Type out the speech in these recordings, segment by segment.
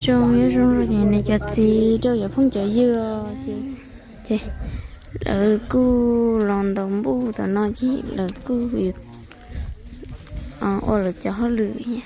Zoo, nyob zoo rau cov niam cov txiv, rau cov phooj cov ywg os, ces, ces lawv kuj los ntaus npuj tom no ces lawv kuj yuav ua lawv cov hauj lwm thiab.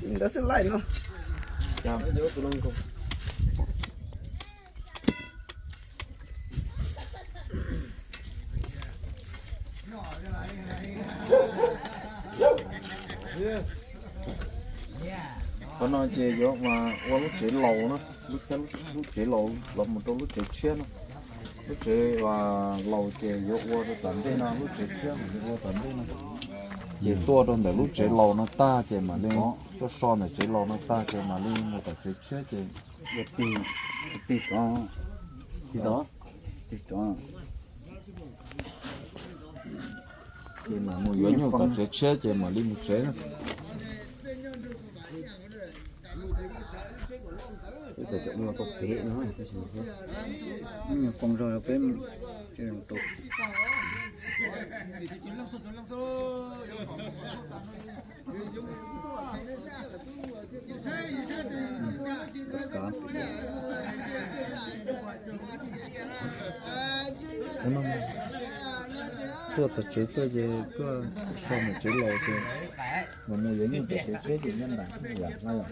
Ntawd xwb laij no. Qhov no ces yuav ua lub tsev laus na, lub tsev laus los mus rau lub tsev tshiab no. Lub tsev laus ces yuav ua rau tom ntej no, lub tsev tshiab yuav ua tom ntej no. Ces tuaj rau ntawm lub tsev laus no tag ces mam li, tuaj so ntawm tsev laus no tag ces mam li mus tom tsev tshiab ces tig, tig tod, tig tod, tig tod. Ces mam mus yuav nyuj tom tsev tshiab ces mam li mus tsev na. Peb tau cov ua tau pem no, peb poob zog peb tuaj tom tsev tuaj ces tuaj so mus tsev laus ces mam mus yuav nyuj tom tsev tshiab ces nyob nram yom no yom.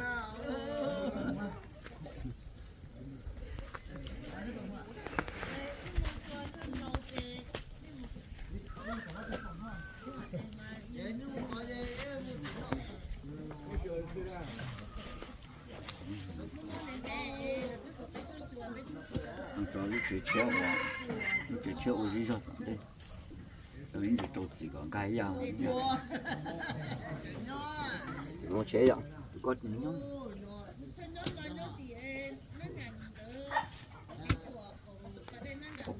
Mus tso lub tsev tshiab ua, lub tsev tshiab ua zej zog tom ntej. Rau ib ntsis rau txim kom nkag ib yam. Mus tsev yom, koj nyob.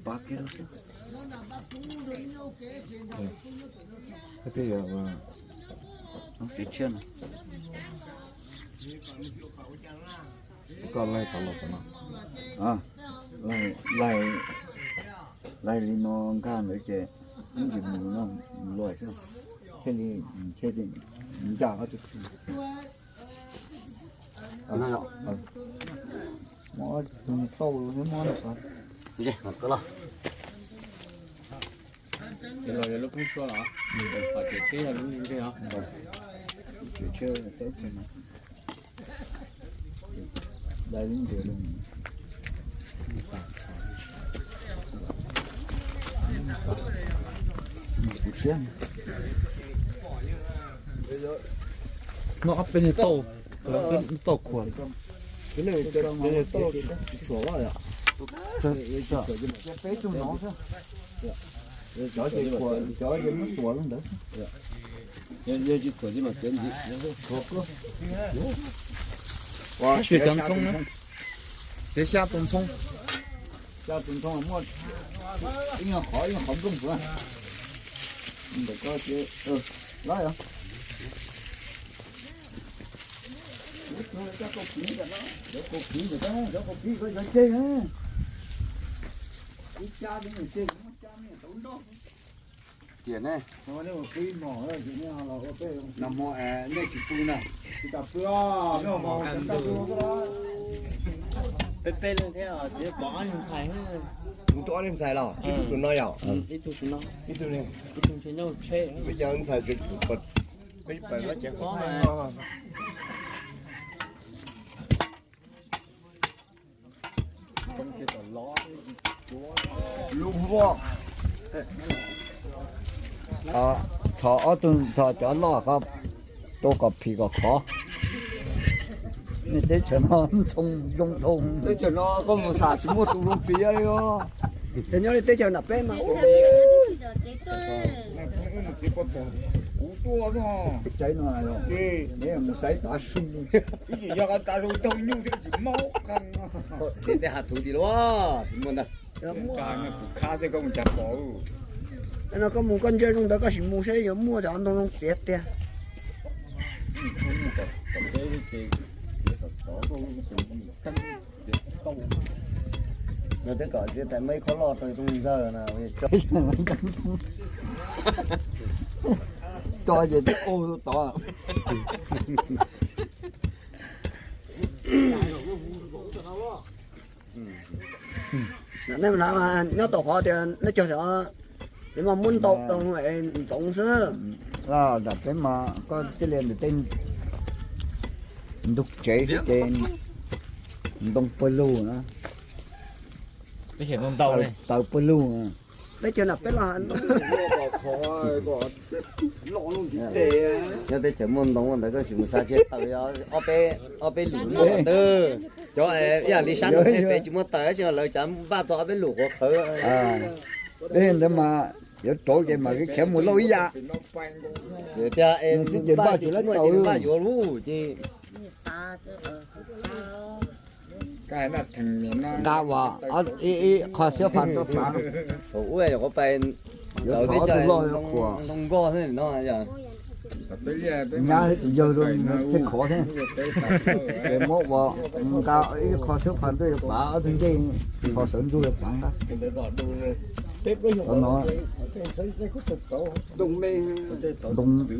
Pab kiag lub xwb. Tej yog tsev tshiab no. Koj laig tod los tom no. Laig, laig li no nkag ntawd ces ib ntsis mus no, mus luaj xwb. Thiaj li, thiaj li ncaj ob tug. Muab tau thiab muab. Ces los yog lub koob tshuab los? Qhov tsev tshiab yog lub ntej os. Tsev tshiab teb no. Dai lub ntawd. Kuv siab. No ob peb niag tauj, tauj khuam. Tsis txhuam los yom? Peb tug no xwb. Cov ces khuam, cov ces muab txuas li ntawd. Yog tsis txhuam ces mam txiav ntxiv. Txiav xya tus ntxhoo. Xya tus ntxhoo muaj ib nyuag qhov, ib nyuag qhov nplooj puav. Ntawm ko ces, los yog. Tiam ne, nag hmo nej tsis pw na? Peb peb leeg thiab, pom ob niag ntxhais. Kuv tus ob niag ntxhais los ib tug tus no yom? Ib tug tus no, ib tug nyob tsheb. Peb cov ntxhais peb pais lab ces lub huab. Thov ob tug, thov cov loj ko rau kom phim kom khov. Nej teb chaws no ntxhoo zoo dhau. Teb chaws no koj mus xam tsis muaj tus zoo phim li os. Nyob li teb chaws nram peb mas. Kuv tuaj no, mus saib tav su. Ib txwm yog tav su taug nyuj thiab tsis maub qeeg. Tej ha thuv tim luaj tsis muaj ntag. Kuv khab xwb koj mus cas pom. No koj mus koj ntsia zoo ntawd koj sim mus seb yuav muaj cov ntoo zoo tiav tiag. Yog twb kom tsis tas muaj ib qho loj rau tus ntxawg na, tso ces twb ua tod. Nej nyob tau qhov tias nej cog xyov, peb mas muab ntau rau ntxoov xwb. Los peb mas koj cia li ntawm tej ntug tsev xwb ces ntoo pawg lug na, taws pawg lug. Peb cog na peb los nyob teb chaws muaj ntoo ntawd koj tsis mus xav tsis taws, ob peb lwm muaj ntawd. Cov ib yam li sab no peb tsis muaj taws tab sis lawv tsav npaj tau ob peb lwm qhuav qhawv. Peb ntawd mas yuav rauv ces mas khiav mus lauj ib yam. Tias xwb ces npaj tsis lab taws, npaj yuav lub ces nqa ua ib qho xwb pha rau phav. Ua yog qhov pais ntawd peb cov ntoo nkoj xwb no yog. Nyab tsis yawg rau thiaj khov thiab. Ces muab ua nqa ib qho xwb pha ntuj yuav pav ob tug ncej, qho sawv ntuj yuav pav nqa. Ntoo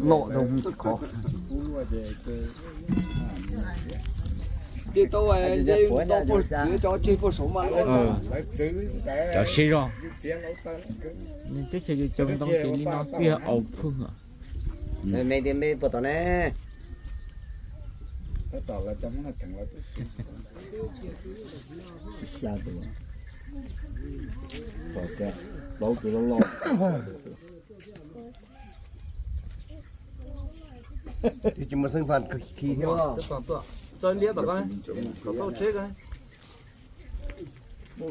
loj rau tsis khov. Cov siv zog, teb chaws coob ntoo ces li no tiag aus phwj. Me tias me puas tom ne? Xya tus, plaub tus loj loj. Twb tsis muaj xeeb faj khi thiab. Tso liab tom ko, kom tau tsheb ko. Ua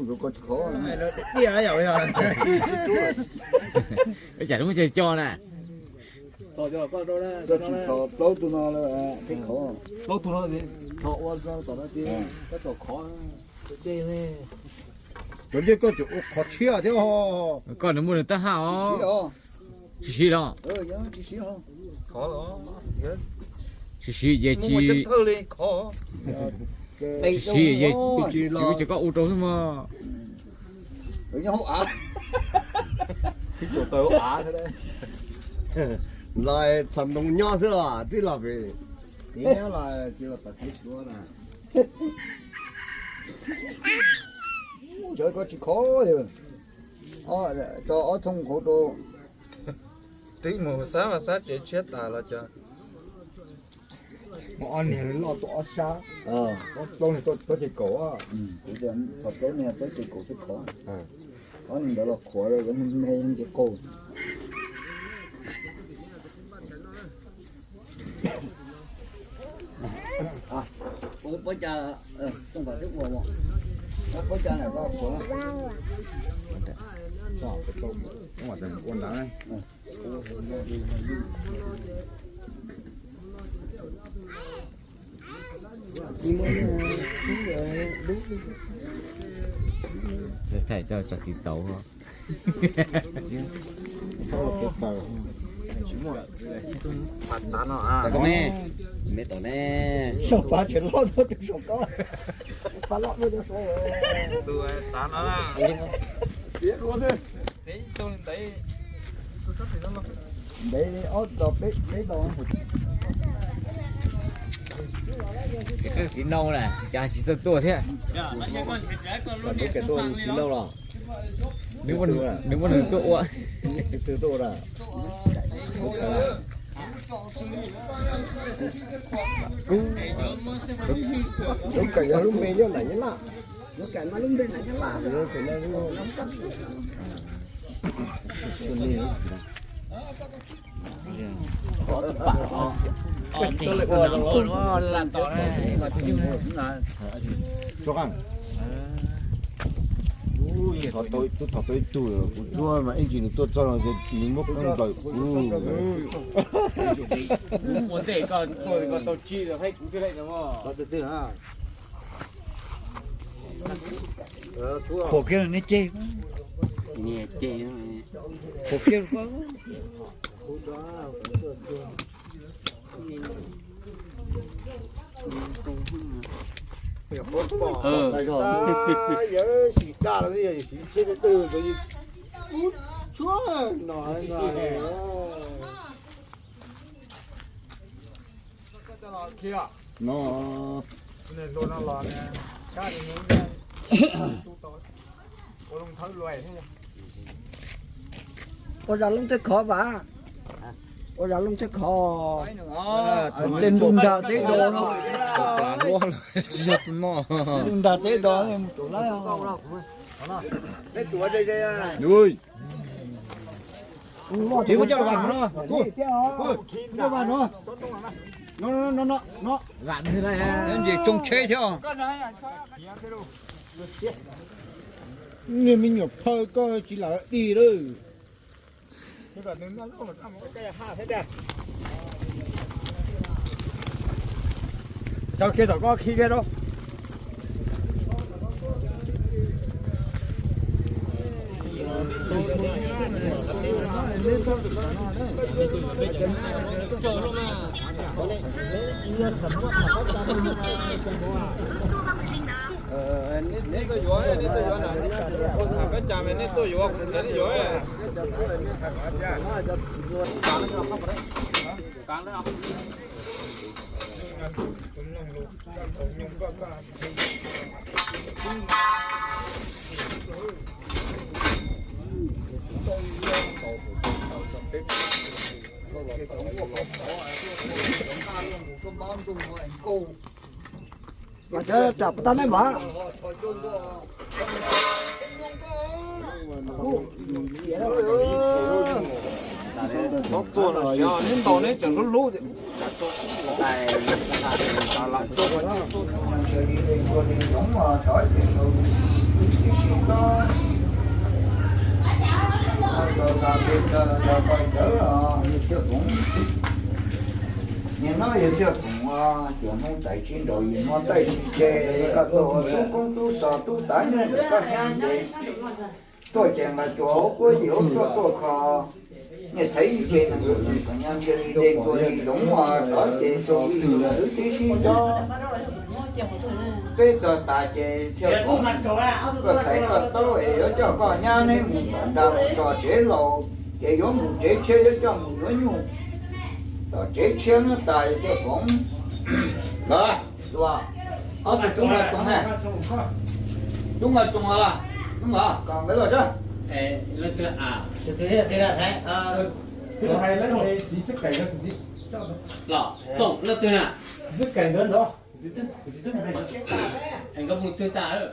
cas lub muaj cov co na. Plaub tug no, plaub tug no, tab tom khov. Cov liaj koj tseem ua qhov tshiab thiab. Koj nws muaj nws tab haj os. Tsis siv los? Tsis siv ces tsis, tsis siv ces tsis ua rau xwb mog. Los txhom ntoo nyob xwb los twb los pem, los tsis los tom kev suav na. Cov ko tsis khov, tso ob thooj qhuav rau. Twb mus xab mas xab tsev tshiab tas los cov. Ob niag loj tuaj ob sab, plaub niag tuaj ces kaum. Thaum plaub niag tuaj ces kaum xwb khov. Ob niag ntawd los qhuav me nce qaug. Pob cas, pob cas, pob cas na, ua ntawd. Thaij coj tso tiv tauv. Tav no, me tom ne. Sau pav tseem loj tuaj tus sau ko. Pav loj tuaj tus sau. Tus tav no na. Txiv dua xwb. Txiv tus ntev. Ntev li ob dos peb, peb dos. Txiv qeej txiv nau na, cas tsis txawj tuaj thiab. Lub kev tuaj txiv nau los. Nws muab nws tuaj ua. Lub kev yog lub npe yog nam nyob laj. Lub kev mas lub npe nam nyob laj. Twb thov tau ib tug, kuv tsuab mas ib ntsis nws tuaj txog no ces nws muab koj nplawm kuv. Ua ntej koj tuaj koj tau tsim los thiab kuv thiaj li no. Qhuas kiag nej ceg. Qhuas kiag. Qhuas kiag. Yawm sim daj los yog sim tseb daj dwg ntawd, ub, tshuab no no. No. Ua zam looj thiaj khov vas, ua zam looj thiaj khov. Tej ntuj nrag teb do no, tsis yog tus no. Ntuj nrag teb do mus caum lawm. Tiv kuj coj los vas no, kuj coj los vas no. No no no no. Ntses tsoo tsheb thiab. Niag me nyuam phawj koj tsis lam dig lawm. Cov kiag tom koj khi kiag rau. Nej tuaj yuav, nej tuaj yuav na, kuv txham peb cas mas nej tuaj yuav, kuv txham nej yuav. Mas cov tsam puas tau nej mas. Neb ntaus neb tseem hlub hlub. Niag no yog Txiaj Poom, cov hnub tais tsis nraus yim hmo taij tsis tseg, koj tuaj ua tub koob tub xos tub tav nyob ntawm koj hnyav ces tuaj ces nqa cua hauv kuab yim hauv tshuaj tuaj kho. Niaj thev ib tse nees nkaum leej kom nyab ntshe li dej ntua li zoov, rov ces xyoo ib xyoo twb tib sib nto. Peb txog tas ces Txiaj Poom, koj txhais koj taub es yuav coj koj nyab neb mus tom nra mus so tsev laus, ces yuav mus tsev tshiab yuav coj mus yuav nyuj tom tsev tshiab no tas Txiaj Poom. Los, ob tug tub nqa tsoos na. Tub nqa tsoos os, tub nqa kom nkawd los sab. Leej twg na? Los, Toom, leej twg na? Nkawd mus twg tas lawm?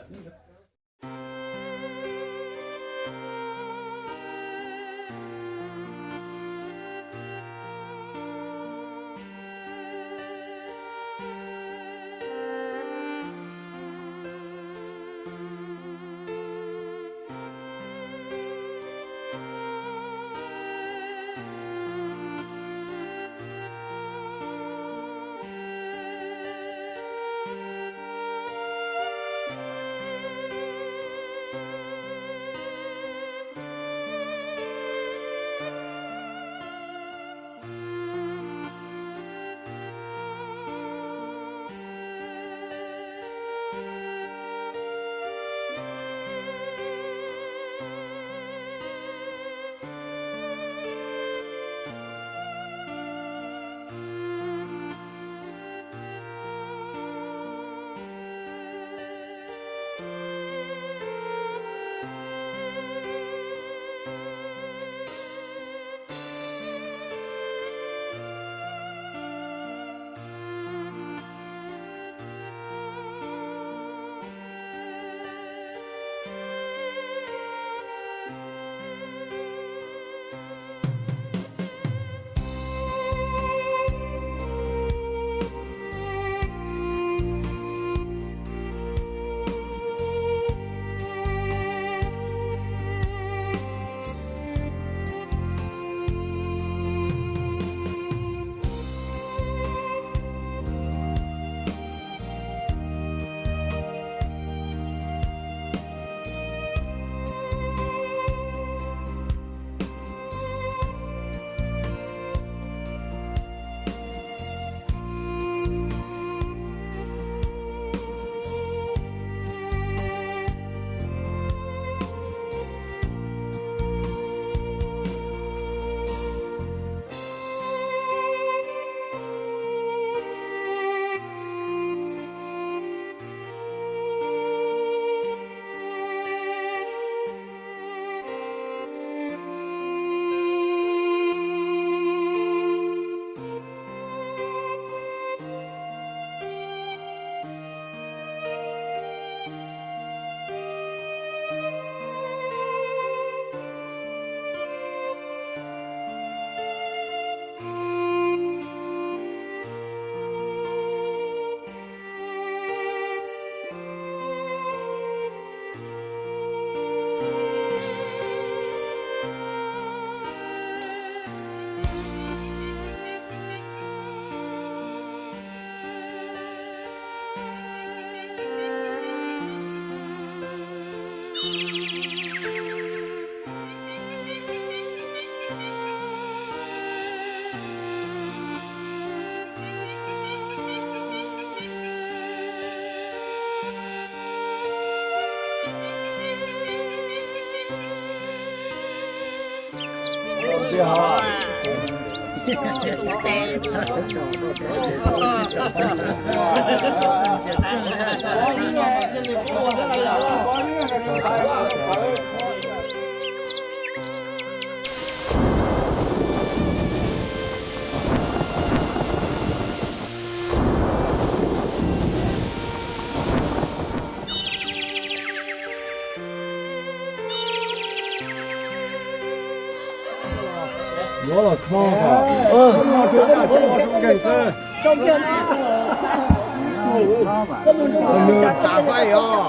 Nws tas faij os.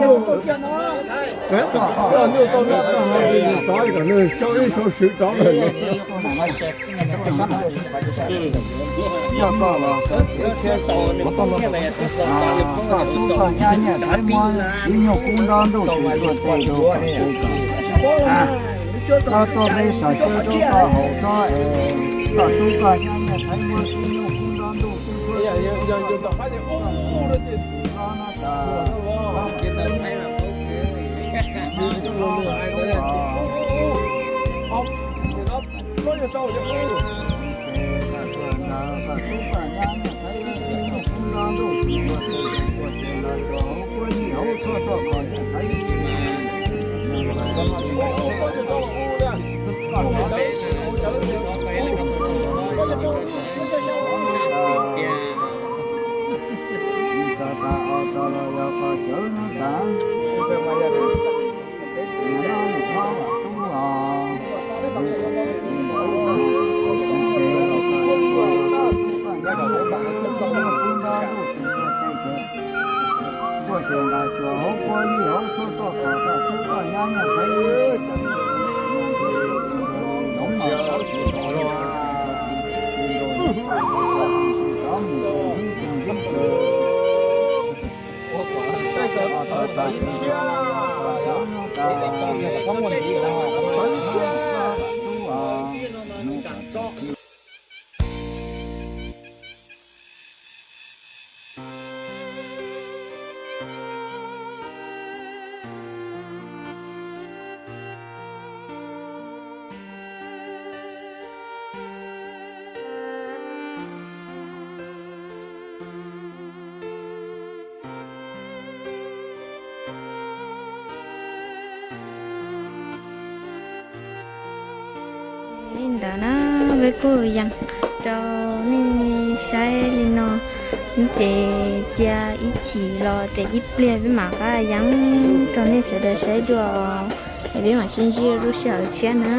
Nyuj tau nws rov kom nws sau ib sau swv rov lawm. Yog koj los koj thiab koj tub koj nyab Nyiaj Thaib muab ib nyuag kub ntab ntuj tsis tuaj tes rau kom tes kom, koj tuaj peb tog cawb rau koj haus tsob es koj tub koj nyab Nyiaj Thaib muab ib nyuag kub ntab ntuj tsis tuaj tes rau kom tes kom, Li ntawd na, peb kuj yees rau nej saib li no, ces cia ib chim los ces ib pliag peb mam qab yees rau nej sawv daws saib dua, es peb mam sib ntsib lub sij hawm tshiab na.